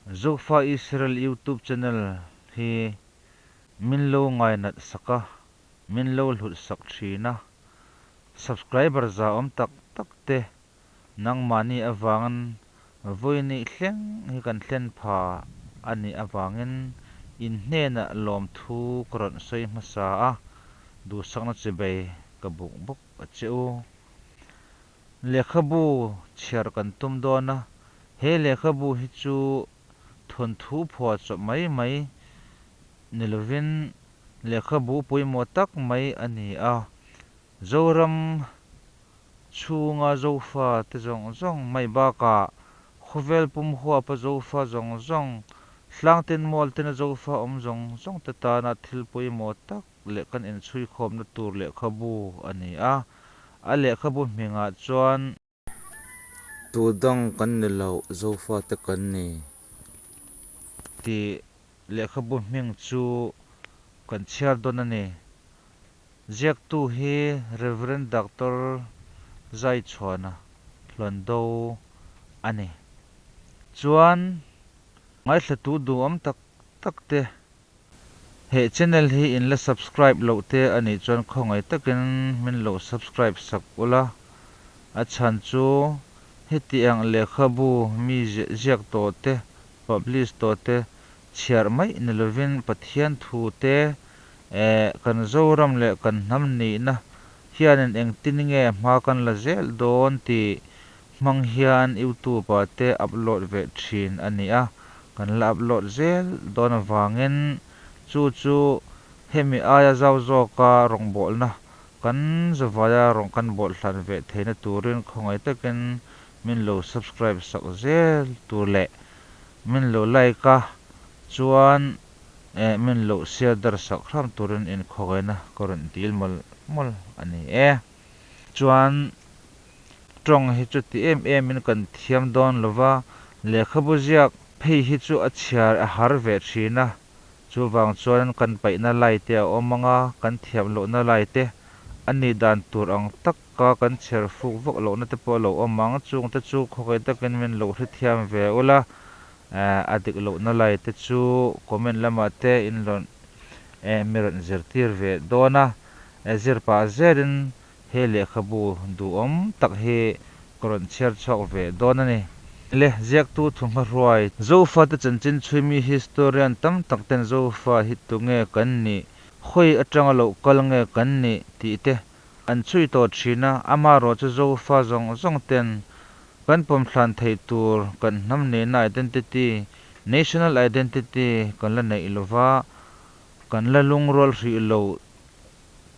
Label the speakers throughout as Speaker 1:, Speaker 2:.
Speaker 1: Zofa Israel YouTube channel hi min lo ngainat sak a, min lo hlut sak thin a, subscriber za awm tak tak te nangmahni avangin vawiini thleng hi kan thlen pha a nih avangin in hnenah lawmthu ka rawn sawi hmasa a, duhsakna chibei ka buk bawk a che u. Lehkhabu chhiar kan tum dawn a, he lehkhabu hi chu thawnthu phuah chawp mai mai ni lovin lehkhabu pawimawh tak mai a ni a. Zoram chhunga Zofa te zawng zawng mai bakah khawvel pum huapa Zofa zawng zawng, hlangten mualtena Zofa awm zawng zawng te tana thil pawimawh tak leh kan inchhuikhawmna tur lehkhabu a ni a, a lehkhabu hmingah chuan.
Speaker 2: Tu dang kan ni lo, Zofate kan ni.
Speaker 1: Tih lehkhabu hming chu kan chhiar dawn a ni. Ziaktu hi Rev. Doctor Zaichhuana Hluando a ni. Chuan ngaithlatu duhawm tak tak te He channel hi in la subscribe loh te a nih chuan khawngaih takin min lo subscribe sak ula, a chhan chu heti ang lehkhabu mi ziak tawh te, publish tawh te chhiar mai ni lovin Pathian thu te eh kan Zoram leh kan hnam nihna hianin engtin nge hma kan la zel dawn tih hmang hian youtube ah te upload ve thin a ni a, kan la upload zel dawn avangin chu chu hemi aia zau zawka rawngbawlna kan zavaia rawng kan bawl hlan ve theihna turin khawngaih takin min lo subscribe sak zel tur leh min lo like a chuan eh min lo share dar sak hram turin inkhawgaihna ka rawn dil mawlh mawlh a ni e. Chuan Tawng hi chu ti em emin kan thiam dawn lo va, lehkhabu ziak phei hi chu a chhiar a har ve thin a, chuvang chuan kan paihna lai te a awm ang a, kan thiam lohna lai te a nih dan tur ang taka kan chhiar fuk vak lohna te pawh a lo awm ang, chung te chu khawkei takin min lo hrethiam ve ula, a dik lohna lai te chu comment lamah te in rawn mi rawn zirtir ve dawn a, zir pah zelin He lehkhabu duhawm tak hi ka rawn chhiar chhuak ve dawn a ni. Le, ziaktu thuhmahruai, Zofate chanchin chhuimi historian tam tak ten Zofa hi tunge kan nih, khawi atanga loh kal nge kan nih tih te an chhui tawh thin a, amaherawh chu Zofa zawng zawng ten kan pawmthlan theih tur kan hnam nihna identity, national identity, kan la neih lova, kan la lungrual hrih loh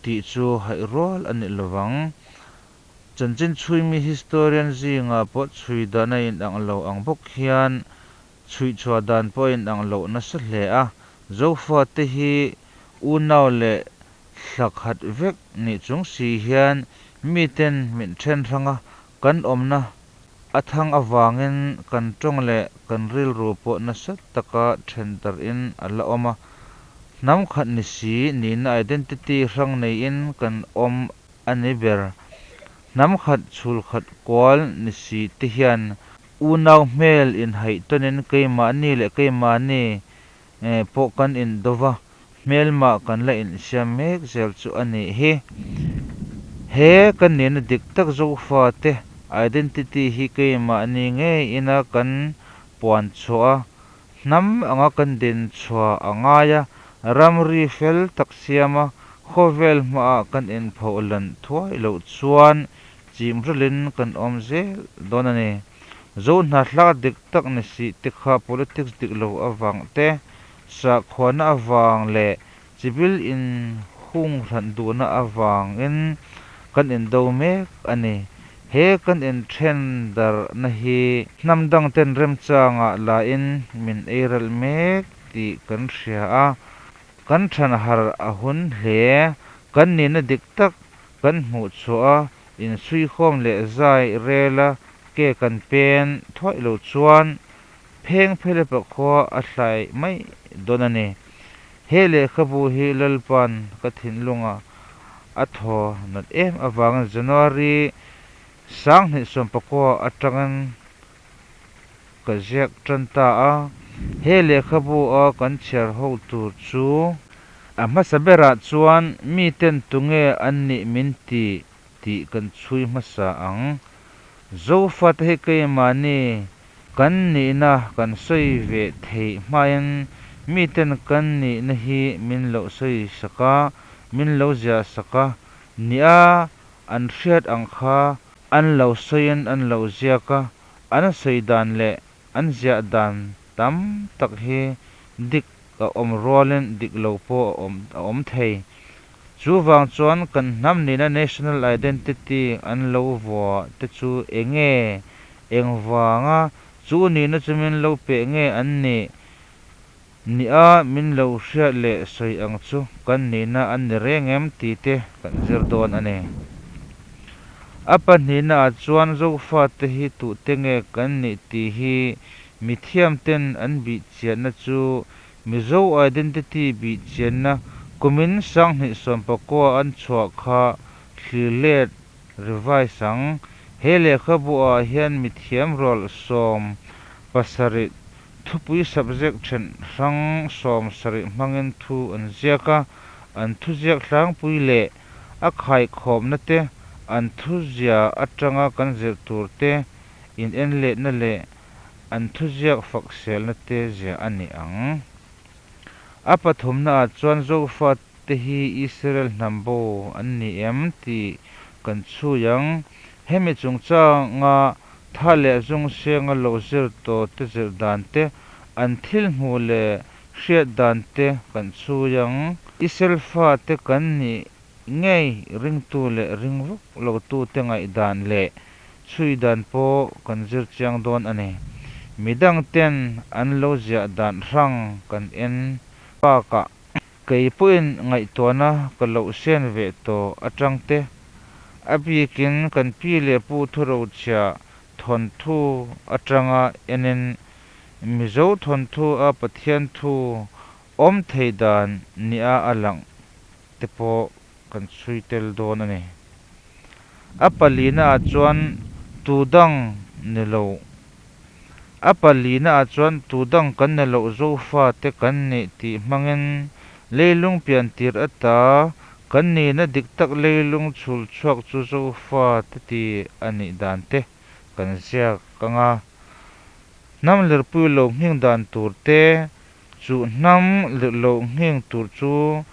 Speaker 1: tih chu haih rual a ni lovang. Chanchin chhuimi historian zingah pawh chhui dan a inang lo ang bawk hian chhuihchhuah dan pawh a inang loh nasa hle a. Zofate hi unau leh thla khat vek nih chung si hian miten min then hrang a, kan awmna a thang avangin kan tawng leh kan rilru pawh nasa taka then darhin a la awm a. Hnam khat ni si nihna identity hrang neiin kan awm a ni ber. Hnam khat chhul khat kual ni si te hian unau hmel inhaih tawnin keimahni leh keimahni pawh kan indo va, hmelmah kan la insiam mek zel chu a nih hi. He kan nihna dik tak Zofa te identity hi keimahni ngei ina kan puan chhuah a, hnam anga kan din chhuah a ngai a, ramri fel tak siam a, khawvel hmaah kan inphoh lan thuai loh chuan chimralin kan awm zel dawn a ni. Zohnahthlak dik tak ni sih te kha politics dik lo avang te, sakhuana avang leh chibil in hung hran duhna avangin kan indo mek a ni. He kan inthen darhna hi hnam dang ten remchangah lain min ei ralh mek tih kan hria a, kan than harh a hun hle. Kan nihna dik tak kan hmuh chhuah a, Insuihkhawm leh zai rela ke kan pen thuaih loh chuan pheng phelepa khua a hlai mai dawn a ni. He lehkhabu hi Lalpa'n ka thinlunga a thaw nat em avangin January 2019 atangin ka ziak tan ta a. He lehkhabu-a kan chhiar ho tur chu. A hmasa berah chuan miten tunge an nih min tih tih kan chhui hmasa ang. Zofate hi keimahni kan nihna kan sawi ve theih hmain miten kan nihna hi min lo sawi sak a, min lo ziah sak a, nia an hriat ang kha an lo sawiin an lo ziak a, an sawi dan leh an ziah dan tam tak hi dik a awm rualin dik lo pawh a awm thei. Chuvang chuan kan hnam nihna national identity an lo vuah te chu enge, engvanga chu nihna chu min lo pe nge an nih, nia min lo hriat leh sawi ang chu kan nihna an ni reng em tih te kan zir dawn a ni. A pahnihnaah chuan Zofate hi tute nge kan nih tih hi mithiamten an bihchianna chu Mizo Identity bihchianna kumin 2019 an chhuah kha thlir let, revise, ang. He lehkhabu-ah hian mithiam rual 70 thupui subject then hrang 70 hmangin thu an ziak a, an thuziak tlangpui leh a khaikhawmna te, an thuziah atanga kan zir tur te, inenletna leh an thuziak fakselna te ziah a ni ang. A pathumnaah chuan Zofate hi Israel hnam bo an ni em tih kan chhui ang. Hemi chungchanga tha leh zung senga lo zir tawh te zir dan te, an thil hmuh leh hriat dan te kan chhui ang. Israel fate kan nih ngei ringtu leh ring vak lotute ngaihdan leh chhui dan pawh kan zir chiang dawn a ni. Midangten an lo ziah dan hrang kan en bakah kei pawhin ngaihtuahna ka lo sen ve tawh atang te, a bikin kan pi leh pu thurochhiah thawnthu atanga enin Mizo thawnthu a Pathian thu awm thei dan nia a lang te pawh kan chhui tel dawn a ni. A palinaah chuan tu dang ni lo A palinaah chuan tu dang kan ni loh Zofate kan nih tih hmangin leilung pian tir ata kan nihna dik tak leilung chhul chhuak chu Zofate tih a nih dan te kan ziak ang a. Hnam lirpui lo nghing dan tur te chu hnam lirh lo nghing tur chu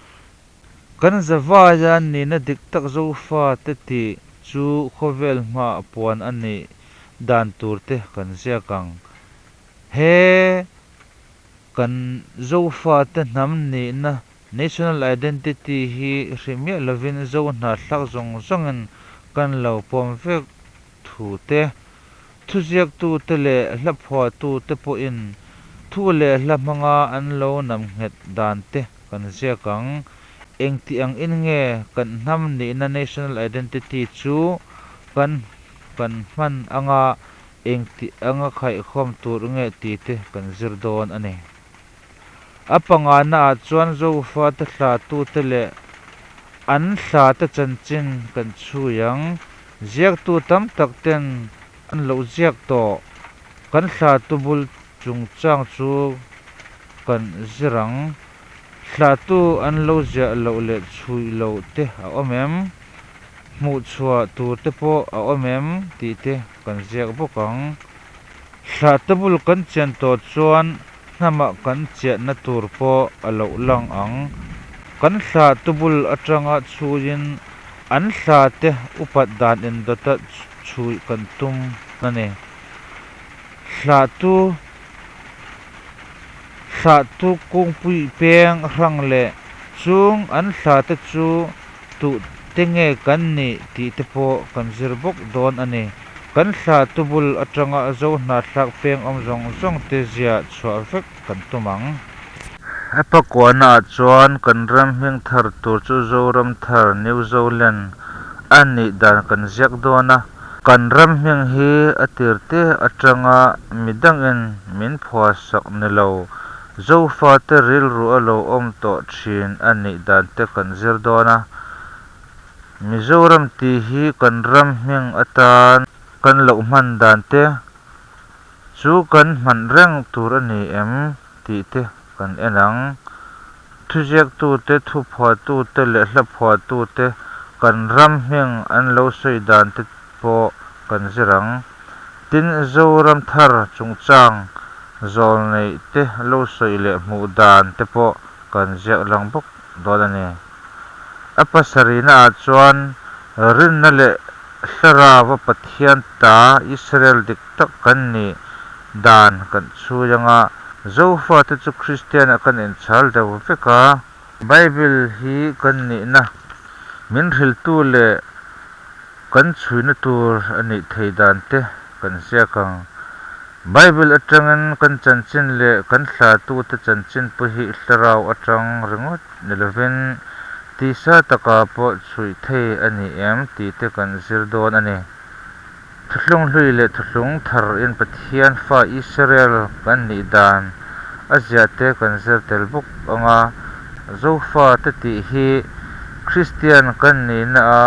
Speaker 1: Kan zavaia nihna dik tak Zofate tih chu khawvel hmaah puan a nih dan tur te kan ziak ang. He kan Zofate hnam nihna, national identity, hi hrih miah lovin Zo hnahthlak zawng zawngin kan lo pawm vek thu te, thuziaktute leh hlaphuahtute pawhin thu leh hla hmanga an lo namnghet dan te kan ziak ang. Engti ang in nge kan hnam nihna national identity chu kan kan hman anga engti anga khaikhawm tur nge tih te kan zir dawn a ni. A panganaah chuan Zofate hlatute leh an hlate chanchin kan chhui ang. Ziaktu tam tak ten an lo ziak tawh. Kan hlatu bul chungchang chu kan zir ang. Hlatu an lo ziah loh leh chhui loh te a awm em? Hmuhchhuah tur te pawh a awm em? tih te kan ziak bawk ang. Hlatu bul kan chian tawh chuan hnamah kan chiahna tur pawh a loh lang ang. Kan hlatu bul atanga chhuiin an hlate upat dan indawta chhui kan tum a ni. Hlatu Hlatu kungpui peng hrang leh chung an hlate chu tute nge kan nih tih te pawh kan zir bawk dawn a ni. Kan hlatu bul atanga Zo hnahthlak peng awm zawng zawng te ziah chhuah vek kan tum ang. A pakuanaah chuan kan ram hming thar tur chu Zoram Thar, New Zoland, a nih dan kan ziak dawn a. Kan ram hming hi a tirte atanga midangin min phuahsak ni lo, Zofate rilru a lo awm tawh thin a nih dan te kan zir dawn a. Mizoram tih hi kan ram hming atan kan loh hman dan te. Chu kan hman reng tur a ni em tih te kan en ang. Thuziaktute, thuphuahtute leh hlaphuahtute kan ram hming an lo sawi dan te pawh kan zir ang. Tin, Zoram thar chungchang zawlneih te lo sawi leh hmuh dan te pawh kan ziak lang bawk dawn a ni. A pasarihnaah chuan rinna leh thlarauva Pathian ta Israel dik tak kan nih dan kan chhui anga, Zofate chu Kristianah kan inchhal deuh vek a. Bible hi kan nihna min hrilhtu leh kan chhuina tur a nih theih dan te kan ziak ang. Bible atangin kan chanchin leh kan thlahtute chanchin pawh hi thlarau atang ringawt ni lovin tisa takah pawh chhui thei a ni em tih te kan zir dawn a ni. Thuthlung hlui leh thuthlung tharin Pathian fa Israel kan nih dan a ziah te kan zir tel bawk ang a, Zofate tih hi Kristian kan nihna a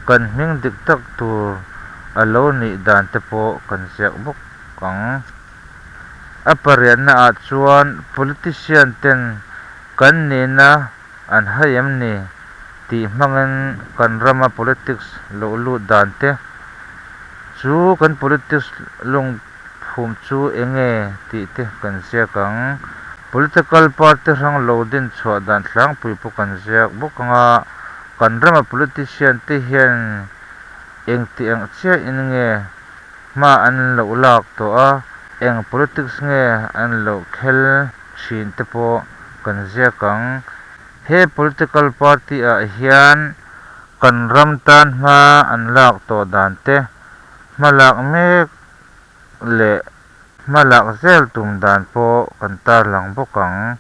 Speaker 1: kan hming dik tak tur a lo nih dan te pawh kan ziak bawk ang. A pariatnaah chuan politician ten kan nihna an hai em ni tih hmangin kan rama politics lo lut dan te chu kan politics lungphum chu enge tih te kan ziak ang. Political party hrang lo din chhuah dan tlangpui pawh kan ziak bawk ang a, kan rama politician te hian engti ang chiahin nge hma an lo lak tawh a, eng politics nge an lo khel thin te pawh kan ziak ang. He political party ah hian kan ram tan hma an lak tawh dan te, hma lak mek leh hma lak zel tum dan pawh kan tarlang bawk ang.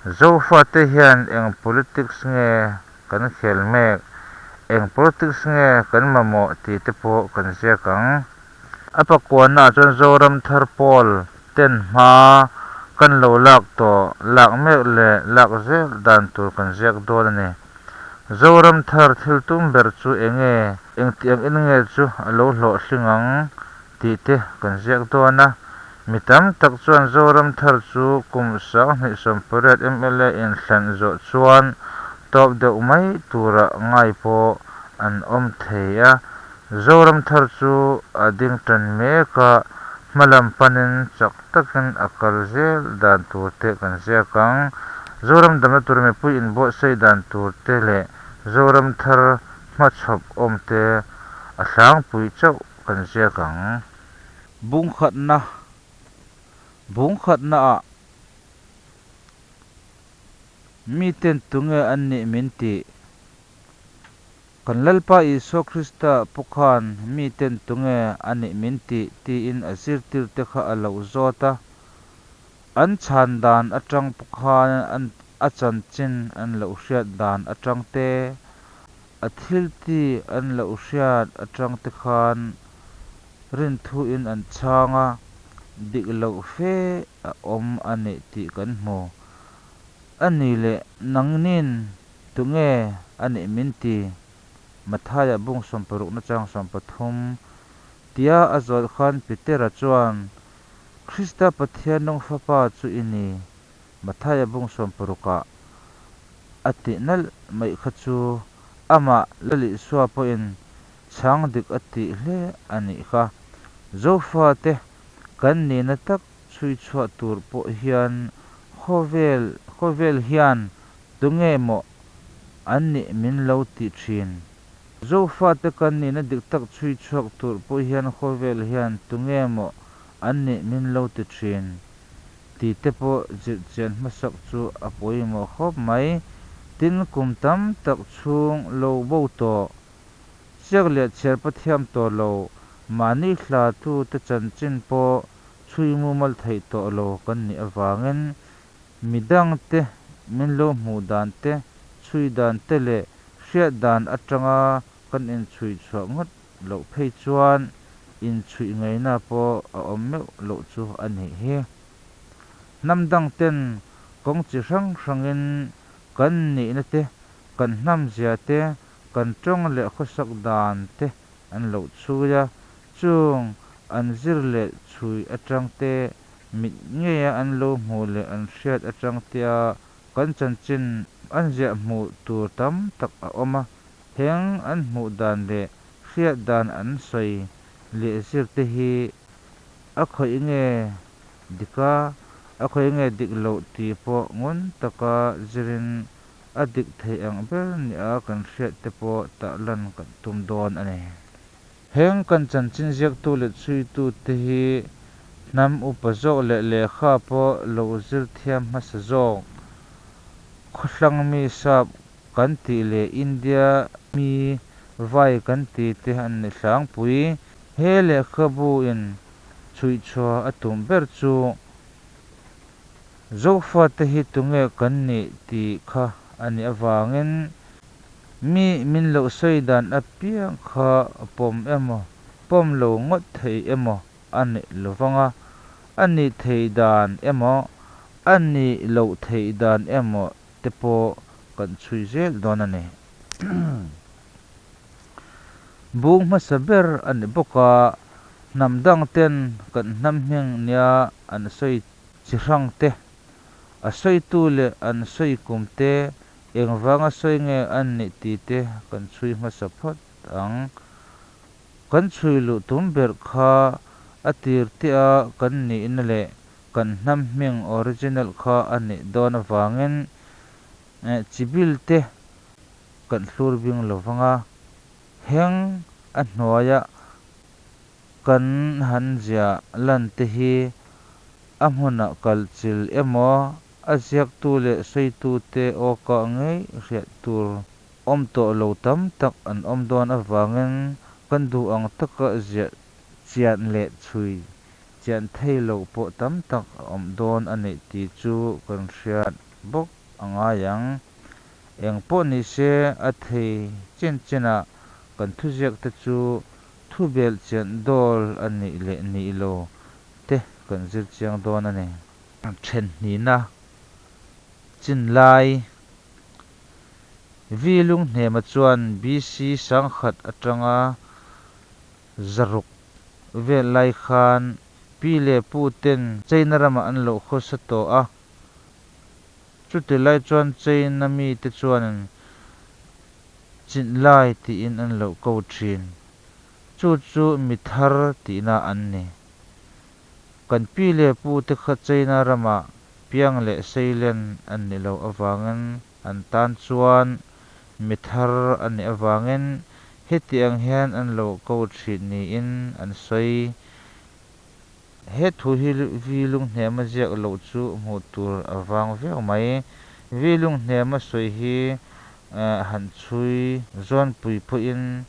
Speaker 1: Zofate hian eng politics nge kan khel mek, eng politics nge kan mamawh tih te pawh kan ziak ang. A pakuanaah chuan Zoram Thar Pawl ten hma kan lo lak tawh, lak mek leh lak zel dan tur kan ziak dawn a ni. Zoram Thar thil tum ber chu enge, engti ang in nge chu a lo hlawhhling ang tih te kan ziak dawn a. Mi tam tak chuan Zoram Thar chu kum 2018 mla inthlan zawh chuan tawp deuh mai tura ngai pawh an awm thei a. Zoram Thar chu a ding tan mek a, hmalam panin chak takin a kal zel dan tur te kan ziak ang. Zoram damna tura mipui inbuatsaih dan tur te leh Zoram Thar hmachhawp awm te a tlangpui chauh kan ziak ang. Bung khatna Bung khatnaah miten tunge an nih min tih? Kan Lalpa Isua Krista pawh khan miten tunge a nih min tih tiin a zirtirte kha a lo zawt a. An chhan dan atang pawh khan a chanchin an lo hriat dan atang te, a thiltih an lo hriat atang te khan rinthuin an chhang a, dik loh fe a awm a nih tih kan hmu. A nih leh nangnin tunge a nih min ti? Mathaia bung 60 chang 13 tia a zawt khan Petera chuan Krista Pathian nung fapa chu i ni, Mathaia bung 60-ah a tih nalh mai kha chu amah Lal Isua pawhin chhang dik a tih hle a nih kha. Zofate kan nihna tak chhui chhuah tur pawh hian khawvel khawvel hian tunge maw an nih min lo ti thin? Zofate kan nihna dik tak chhui chhuak tur pawh hian khawvel hian tunge maw an nih min lo ti thin tih te pawh zirchian hmasak chu a pawimawh khawp mai. Tin, kum tam tak chhung lo bo tawh, ziak leh chhiar pawh thiam tawh lo, mahni hlatute chanchin pawh chhui mumal theih tawh lo kan nih avangin midangte min lo hmuh dan te, chhui dan te leh hriat dan atanga kan inchhui chhuah ngawt loh phei chuan inchhui ngaihna pawh a awm meuh loh chu a nih hi. Hnam dangten kawng chi hrang hrangin kan nihna te, kan hnam zia te, kan tawng leh khawsak dan te an lo chhui a, chung an zir leh chhui atang te, mit ngeia an lo hmuh leh an hriat atang tea kan chanchin an ziah hmuh tur tam tak a awm a. Heng an hmuh dan leh hriat dan an sawi leh ziak te hi a khawih nge dik a, a khawih nge dik lo tih pawh ngun taka zirin a dik thei ang ber nia kan hriat te pawh tarlan kan tum dawn a ni. Heng kan chanchin ziaktu leh chhuitu te hi hnam upa zawk leh lehkha pawh lo zir thiam hmasa zawk, khawthlang mi sap kan tih leh India mi vai kan tih te an ni tlangpui. He lehkhabu in chhuichhuah a tum ber chu Zofate hi tunge kan nih tih kha a nih avangin mi min lo sawi dan apiang kha pawm emaw pawm lo ngawt thei emaw a ni lovang a, a nih theih dan emaw a nih loh theih dan emaw te pawh kan chhui zel dawn a ni. Bung hmasa ber a ni bawk a, hnam dang ten kan hnam hming nia an sawi chi hrang te, a sawitu leh an sawi kum te, engvanga sawi nge an nih tih te kan chhui hmasa phawt ang. Kan chhui luh tum ber kha a tir tea kan nihna leh kan hnam hming original kha a nih dawn avangin chi bil te kan thlur bing lovang a, heng a hnuaia kan han ziah lan te hi a hmuna kal chil emaw a ziaktu leh sawitute awka ngei hriat tur awm tawh lo tam tak an awm dawn avangin kan duh ang taka ziah chian leh chhui chian theih loh pawh tam tak a awm dawn a ni tih chu kan hriat bawk a ngai ang. Eng pawh ni se, a thei chin chinah kan thuziakte chu thu belhchian dawl a nih leh nih lo te kan zir chiang dawn a ni. Then hnihna chin lai V Lunghnema chuan BC 1000 atanga 600 vel lai khan pi leh pu ten China ramah an lo khawsa tawh a, chuti lai chuan China mite chuan Chinlai tiin an lo ko thin. Chu chu mi thar tihna an ni. Kan pi leh pu te kha China ramah piang leh seilen an nih loh avangin an tan chuan mi thar a nih avangin heti ang hian an lo ko thin niin an sawi. He thu hi V Lunghnema ziak loh chu hmuh tur a vang viau mai. V Lunghnema sawi hi han chhui zawnpui pawhin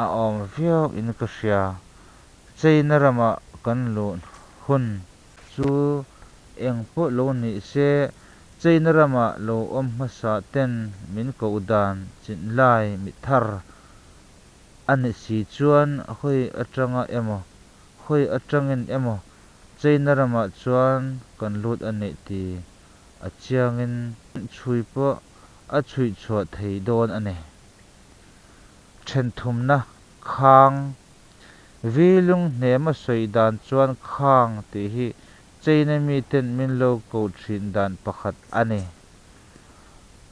Speaker 1: a awm viau in ka hria. China rama kan luh hun chu eng pawh lo ni se, China rama lo awm hmasa ten min koh dan chinlai mi thar a ni si chuan hawi atanga emaw, hawi atangin emaw China ramah chuan kan lut a ni tih a chiangin chhui pawh a chhui chhuah thei dawn a ni. Then thumna Khang V Lunghnema sawi dan chuan Khang tih hi China miten min lo ko thin dan pakhat a ni.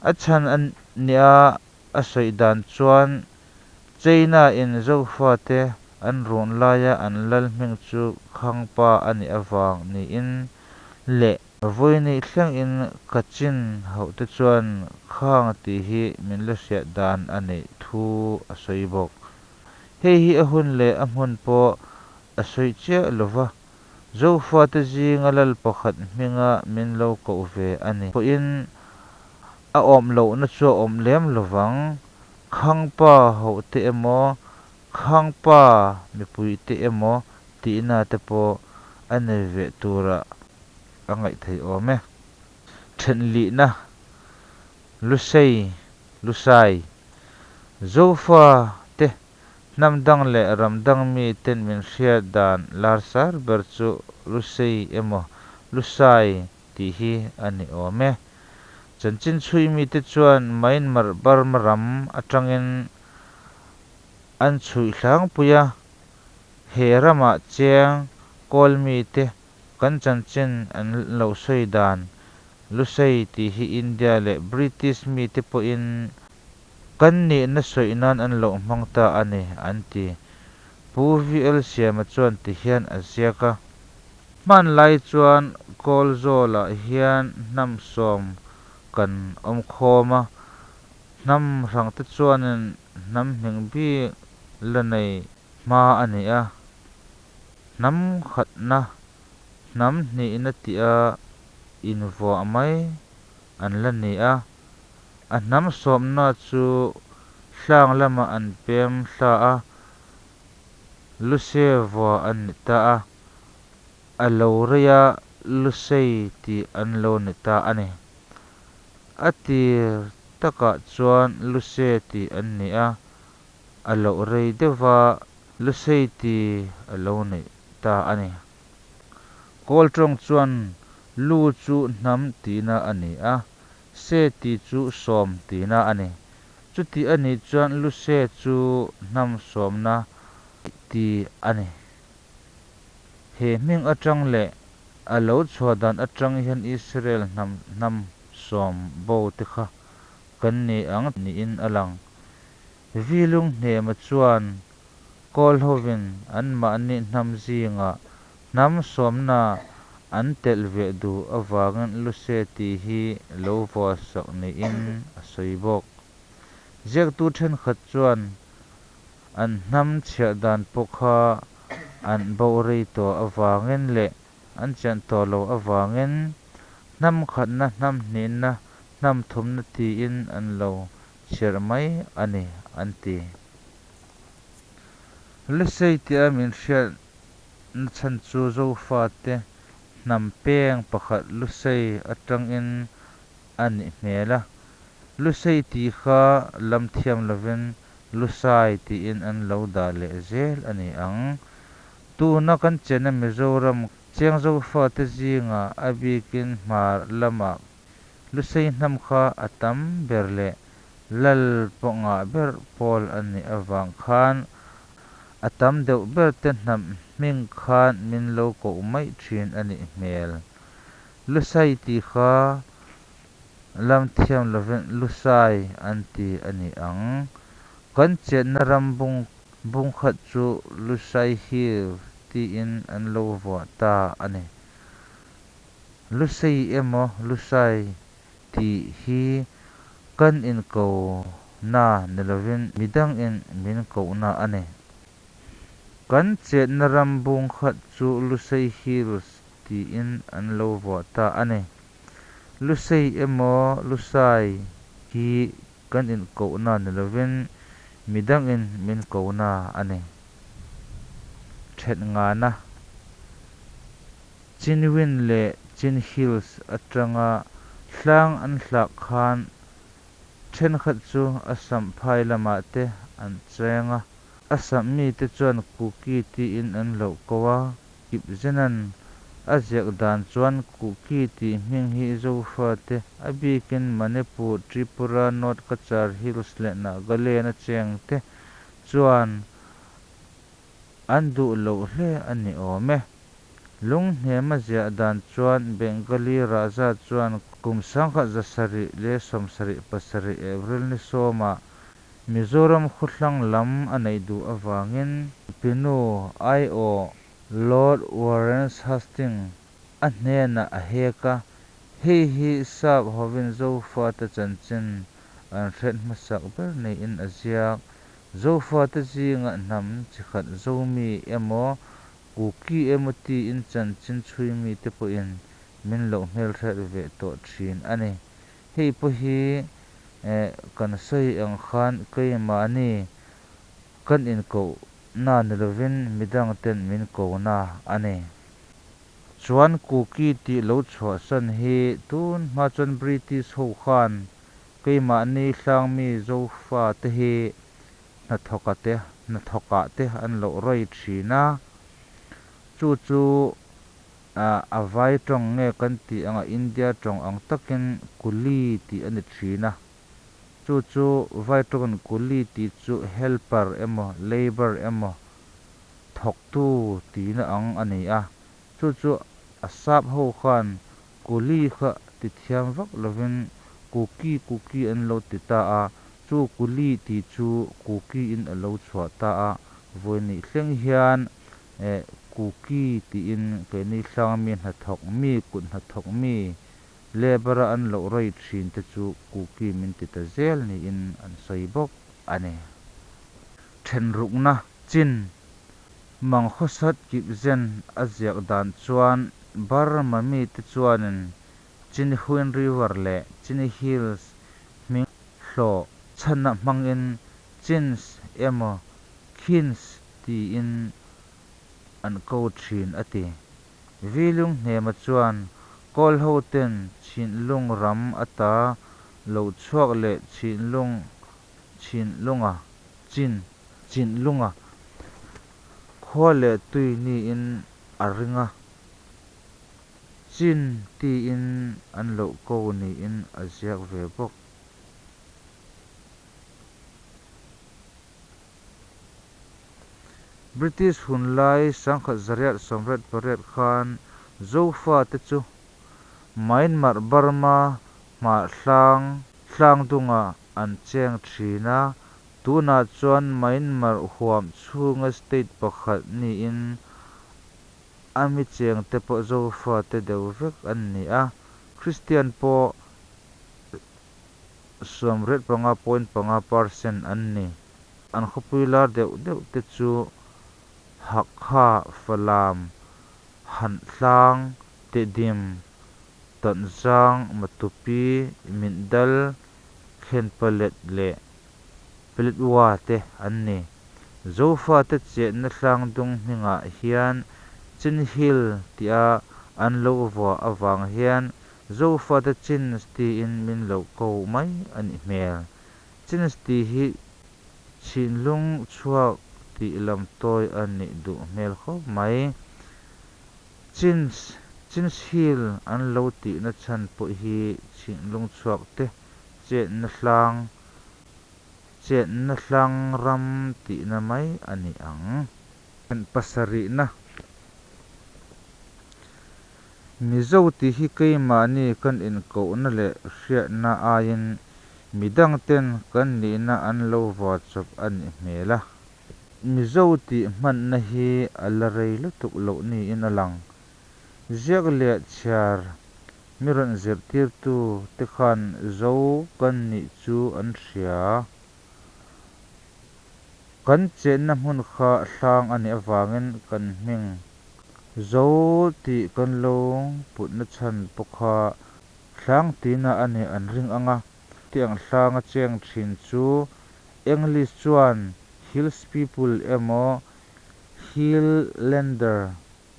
Speaker 1: A chhan a nia a sawi dan chuan China in Zofate an run laia an lal hming chu Khangpa a nih avang niin leh vawiini thlengin Kachin hote chuan Khang tih hi min la hriat dan a nih thu a sawi bawk. Hei hi a hun leh a hmun pawh a sawi chiah lova, Zofate zinga lal pakhat hminga min lo koh ve a nih pawhin a awm lohna chu a awm lem lovang. Khangpa hote emaw, Khangpa mipuite emaw tihna te pawh a nei ve turah a ngaih theih awm e. Thenlihna Lusei, Lusai, Zofa te hnam dang leh ram dang mi ten min hriat dan larsar ber chu Lusei emaw Lusai tih hi a ni awm e. Chanchin chhui mite chuan Myanmar Burma ram atangin an chhui hlangpui a. He rama cheng Kawl mite kan chanchin an lo sawi dan Lusei tih hi India leh British mite pawhin kan nihna sawi nan an lo hmang ta a ni, an ti. Pu VL Siama chuan tihian a ziak a. Hmanlai chuan Kawlzawlah hian hnam sawm kan awm khawm a, hnam hrangte chuanin hnam hming bik la nei hma a ni a. Hnam khatna, hnam hnihna tia invuah mai an la ni a. A hnam sawmna chu hlang lamah an pem thla a, Lusei vuah an ni ta a. A lo rei a, Lusei tih an lo ni ta a ni. A tir takah chuan Luse tih an ni a, a loh rei deuh va, Lusei tih a lo ni ta a ni. Kawl tawng chuan Lu chu hnam tihna a ni a, Se tih chu sawm tihna a ni. Chuti a nih chuan Luse chu hnam sawmna tih a ni. He hming atang leh a lo chhuah dan atang hian Israel hnam hnam sawm bo te kha kan ni ang niin a lang. Vilunghnema chuan Kawl hovin anmahni hnam zingah hnam sawmna an telh ve duh avangin Luse tih hi lo vuahsak niin a sawi bawk. Ziaktu thenkhat chuan an hnam chhiar dan pawh kha an bo rei tawh avangin leh an chian tawh loh avangin hnam khatna, hnam hnihna, hnam thumna tiin an lo chhiar mai a ni an ti. Lusei tia min hriat nachhan chu Zofate hnam peng pakhat Lusei atangin a nih hmel a. Lusei tih kha lam thiam lovin Lusai tiin an lo dah leh zel a ni ang. Tuna kan chenna Mizoram cheng Zofate zingah a bikin Hmar lamah Lusei hnam kha a tam ber leh lal pawh ngah ber pawl an nih avang khan a tam deuh berte hnam hming khan min lo koh mai thin a nih hmel. Lusai tih kha lam thiam lovin Lusai an ti a ni ang. Kan chenna ram bung bung khat chu Lusai Hills tiin an lo vuah ta a ni. Lusei emaw Lusai tih hi kan inkohna ni lovin midangin min kohna a ni. Kan chenna ram bung khat chu Lusei Hills tiin an lo vuah ta a ni. Lusei emaw Lusai hi kan inkohna ni lovin midangin min kohna a ni. Then ngana Chinwin leh Chin Hills atanga hlang an hlak khan thenkhat chu Assam phai lamah te an cheng a. Assam mite chuan Kuki tiin an lo ko a. Kipzena'n a ziak dan chuan Kuki tih hming hi Zofate, a bikin Manipur, Tripura, North Cachar Hills leh Nagaland-a chengte chuan an duh lo hle a ni awm e. Lunghnema ziah dan chuan Bengali Raja chuan kum 1777 April ni sawmah Mizoram khawthlang lam a neih duh avangin Pinu aiawh Lord Warren Hastings a hnenah a hek a, hei hi Sap hovin Zofate chanchin an hriat hmasak ber niin a ziak. Zofate zingah hnam chi khat Zomi emaw Kuki emaw tiin chanchin chhui mite pawhin min lo hmelhriat ve tawh thin a ni. Hei pawh hi kan sawi ang khan keimahni kan inkohna ni lovin midangten min kohna a ni. Chuan Kuki tih lo chhuahsan hi tun hma chuan British ho khan keimahni hlangmi Zofate hi hnathawkah te an lo rawih thin a. Chu chu a vai tawng nge kan tih anga India tawng ang takin Kuli tih a ni thin a. Chu chu vai tawngin Kuli tih chu helper emaw labour emaw thawktu tihna ang a ni a, chu chu a sap ho khan kuli kha ti thiam vak lovin Kuki Kuki an lo ti ta a, chu kuli tih chu Kuki-in a lo chhuah ta a, vawiin thleng hian Kuki tiin keini hlangmi hnathawk mi, kut hnathawk mi, labour-a an lo rawih thin te chu Kuki min ti ta zel niin an sawi bawk a ni. Thenrukna, Chin, Mangkhawsat Kipzen a ziak dan chuan Burma mite chuanin Chindwin River leh Chin Hills hming hlawh chhana hmangin Chins emaw Khins tiin an ko thin a ti. V. Lunghnema chuan Kawlhoten Chhinlung ram ata lo chhuak leh Chhinlung Chhinlunga Chin Chinlunga khua leh tui niin a ring a, Chin tiin an lo ko niin a ziak ve bawk. British hunlai 1888 khan Zofate chu Myanmar Burma hmar hlang tlangdungah an cheng thin a, tunah chuan Myanmar huam chhunga state pakhat niin a mi chengte pawh Zofate deuh vek an ni a, Kristian pawh 85.5% an ni. An khawpui lar deuh deuh te chu Hakha, Falam, Hantlang, Tedim, Tonzang, Matupi, Mindal, Khenpalet leh Paletwa te an ni. Zofate chenna tlangdung hmingah hian Chin Hill tia an lo vuah avang hian Zofate Chins tiin min lo ko mai a nih hmel. Chins tih hi Chhinlung chhuak tih lam tawi a nih duh hmel khawp mai. Chins, Chins Hill an lo tihna chhan pawh hi Chhinlung chhuak te chenna tlang, chenna tlang ram tihna mai a ni ang. Pasarihna. Mizo tih hi keimahni kan inkohna leh hriatna aiin midangten kan nihna an lo vuah chawp a nih hmel a. Mizo tih hmanna hi a la rei lutuk loh niin a lang. Ziak leh chhiar mi rawn zirtirtu te khan Zo kan nih chu an hria. Kan chenna hmun kha hlang a nih avangin kan hming Zo tih kan lo putna chhan pawh kha hlang tihna a nih an ring ang a. Tiang hlanga cheng thin chu English chuan Hills people emaw Highlander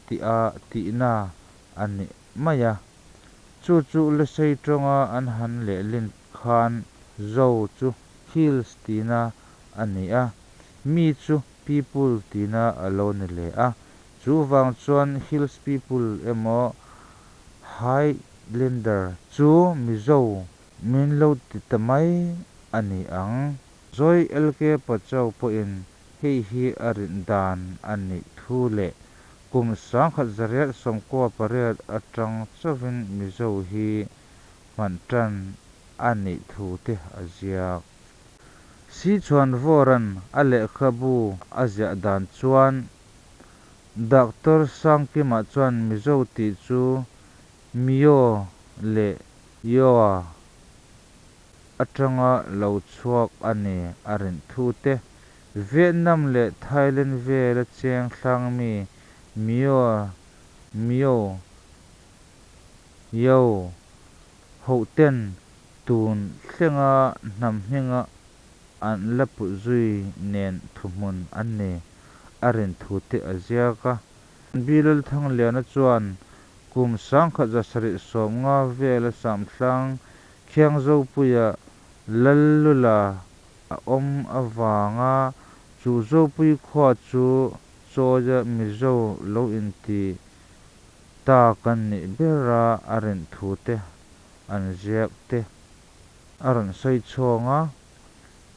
Speaker 1: tia tihna a ni mai a. Chu chu Lusei tawnga an han lehlin khan Zo chu Hills tihna a ni a, mi chu people tihna a lo ni leh a. Chuvang chuan Hills people emaw Highlander chu Mizo min lo ti ta mai a ni ang. Zawi LK Pachuau pawhin hei hi a rin dan a nih thu leh kum 1898 atang chauhin Mizo hi hman tan a nih thu te a ziak. C. Chhuanvawra'n a lehkhabu a ziah dan chuan Doctor Sangkima chuan Mizo tih chu Mio leh Yoa atanga lo chhuak a nih a rin thu te, Vietnam leh Thailand vela cheng hlangmi Mio, Mio, Yao hoten tun thlenga hnam hminga an la put zui nen thuhmun an nih a rin thu te a ziak a. B. Lalthangliana chuan kum 1750 vela Samtlang Khiangzopuia Lallula a awm avanga chu Zopui khua chu chawia Mizo lo inti ta kan nih bera a rin thu te an ziak te a rawn sawi chhawng a.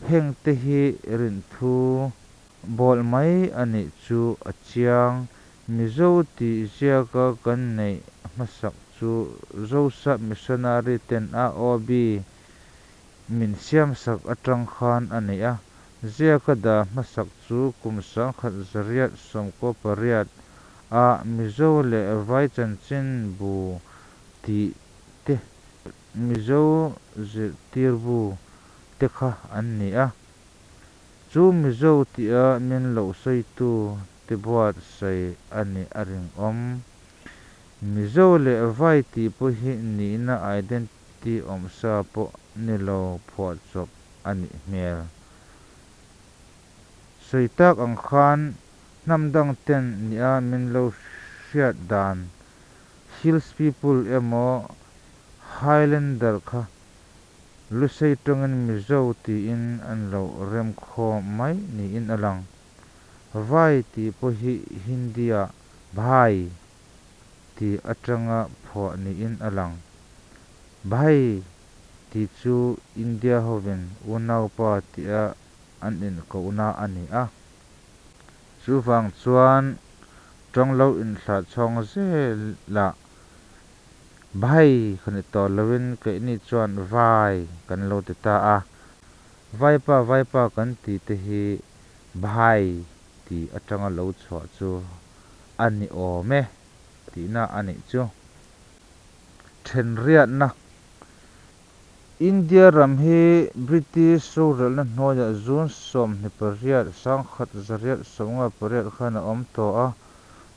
Speaker 1: Heng te hi rin thu bawl mai a nih chu a chiang. Mizo tih ziaka kan neih hmasak chu Zosap Missionary ten AOB min siamsak atang khan a ni a. Ziaka dah hmasak chu kum 1898 a Mizo leh Vai Chanchinbu tih te, Mizo Zirtirbu te kha an ni a. Chu Mizo tia min lo sawitu te buatsaih a nih a rinawm. Mizo leh Vai tih pawh hi nihna, identity, awmsa pawh ni lo phuahchawp a nih hmel. Sawi tak ang khan hnam dang ten nia min lo hriat dan Hills people emaw Highlander kha Lusei tawngin Mizo tiin an lo remkhawm mai niin a lang. Vai tih pawh hi Hindi-a Bhai tih atanga phuah niin a lang. Bhai tih chu India hovin unaupa tia an inkohna a ni a. Chuvang chuan tawng lo inthlahchhawng zelah Bhai kha ni tawh loin keini chuan Vai kan lo ti ta a. Vaipa Vaipa kan tih te hi Bhai tih atanga lo chhuah chu a ni awm e tihna a nih chu. Thenriatna India ram hi British rorelna hnuaiah June 28, 1858 khan a awm tawh a.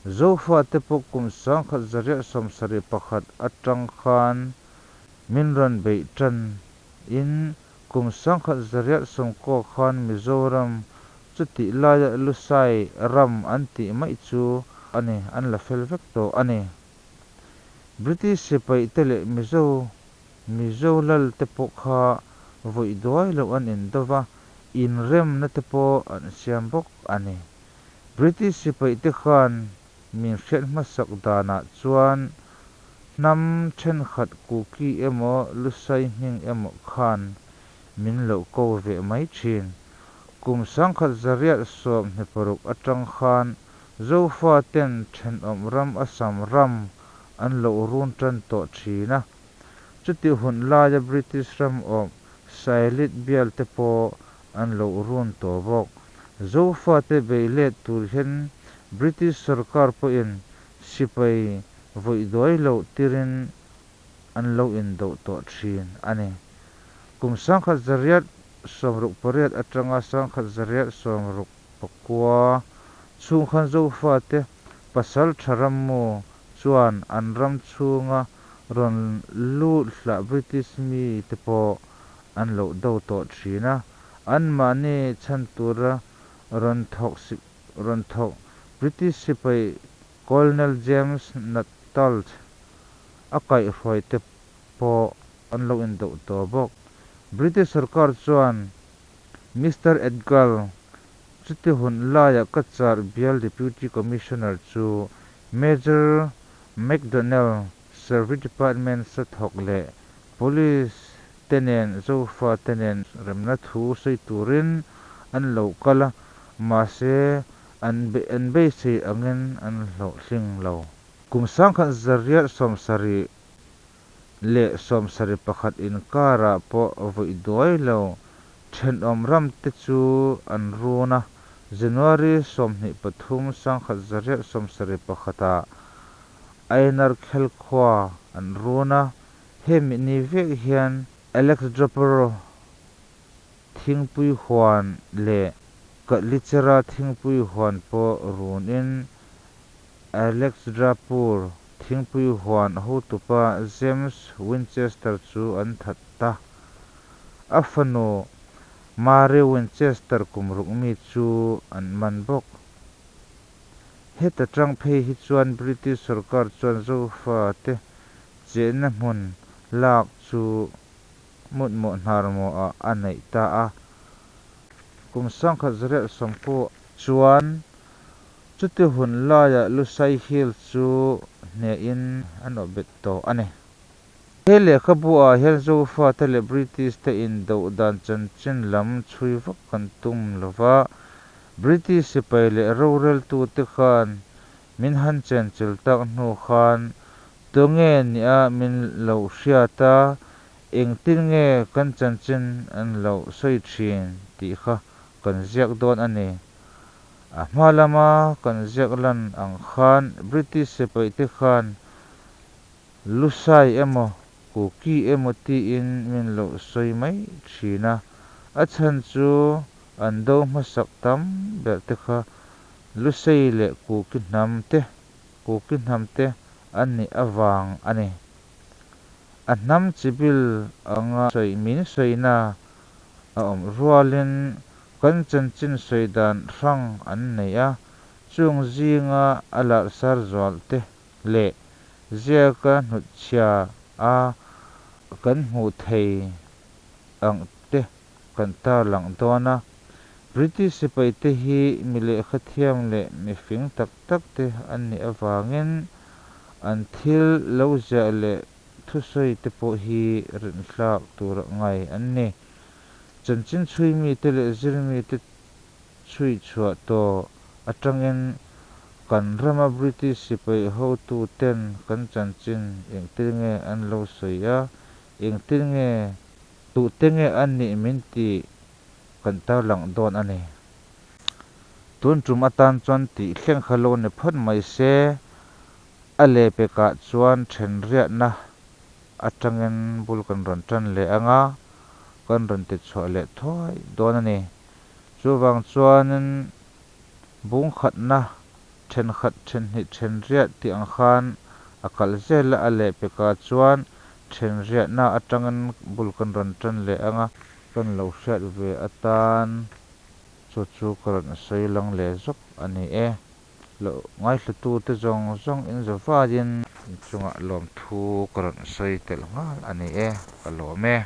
Speaker 1: Zofate pawh kum 1871 atang khan min rawn beih tan in kum 1890 khan Mizoram chutih laia Lusai ram an tih mai chu a ni, an la fel vek tawh a ni. British sipaite leh Mizo Mizo lal te pawh kha vawi duai lo an indo va, inremna te pawh an siam bawk a ni. British sipaite khan min hriat hmasak danah chuan hnam thenkhat Kuki emaw Lusai hming emaw khan min lo ko ve mai thin. Kum 1826 atang khan Zofaten thenawm ram Assam ram an lo run tan tawh thin a. Chutih hun laia British ram awp Sylhet bial te pawh an lo run tawh bawk. Zofate bei let tur hian British sorkar pawhin sipai vawi duai lo tirin an lo indo tawh thin a ni. Kum 1868 atanga 1869 chhung khan Zofate pasaltha rammu chuan an ram chhunga rawn lut hlah British mi te pawh an lo do tawh thin a. Anmahni chhan tura rawn thawk rawn thawk British sipai Colonel James Nuttall a kaihhruai te pawh an lo indo tawh bawk. British sorkar chuan Mister Edgal, chuti hun laia Cachar bial Deputy Commissioner chu Major McDonnell, Survey Department sa thawk leh Police te nen Zofate nen remna thu sawi turin an lo kal a, mahse an an beisei angin an hlawhtling lo. Kum 1870 leh 71 inkarah pawh vawi duai lo thenawm ram te chu an run a. January 23, 1871 ah Ainarkhel khua an run a. Hemi ni vek hian Alexandrapur thingpui huan leh Katlichera thingpui huan pawh runin Alexandrapur thingpui huan hotupa James Winchester chu an that ta. A fanu Mary Winchester kum ruk mi chu an man bawk. Heta tang phei hi chuan British sorkar chuan Zofate chenna hmun lak chu mutmawh hnarmawhah a neih ta a. Kum 1890 chuan chuti hun laia Lusai Hills chu hnehin an awpbet tawh a ni. He lehkhabu-ah hian Zofate leh British te indo dan chanchin lam chhui vak kan tum lova, British sipai leh roreltute khan min han chenchilh tak hnu khan tunge nia min lo hriat a, engtin nge kan chanchin an lo sawi thin tih kha kan ziak dawn a ni. A hma lama kan ziak lan ang khan British sipaite khan Lusai emaw Kuki emaw tiin min lo sawi mai thin a, a chhan chu an do hmasak tam ber te kha Lusei leh Kuki hnam te Kuki hnam te an nih avang a ni. A hnam chibil anga sawi min sawina a awm rualin kan chanchin sawi dan hrang an nei a, chung zinga a larsar zual te leh ziaka hnutchhia a kan hmuh thei ang te kan tarlang dawn a. British sipaite hi mi lehkhathiam leh mi fing tak tak te an nih avangin an thil lo ziah leh thusawi te pawh hi rinhlak tura ngai an ni. Chanchin chhui mite leh zir mite chhui chhuah tawh atangin kan rama British sipai hotuten kan chanchin engtin nge an lo sawi a, engtin nge, tute nge an nih min tih kan tarlang dawn a ni. Tun tum atan chuan tih thleng kha lo ni phawt mai se, a lehpekah chuan thenriatna atangin bul kan rawn tan leh ang a, kan rawn tichhuah leh thuai dawn a ni. Chuvang chuanin bung khatna thenkhat, thenhnih, thenriat tih ang khan a kal zel a, a lehpekah chuan thenriatna atangin bul kan rawn tan leh ang a, kan lo hriat ve atan chu chu ka rawn sawi lang leh zawk a ni e. Lo ngaithlatute zawng zawng in zavaiin in chungah lawmthu ka rawn sawi tel nghal a ni e, ka lawm e.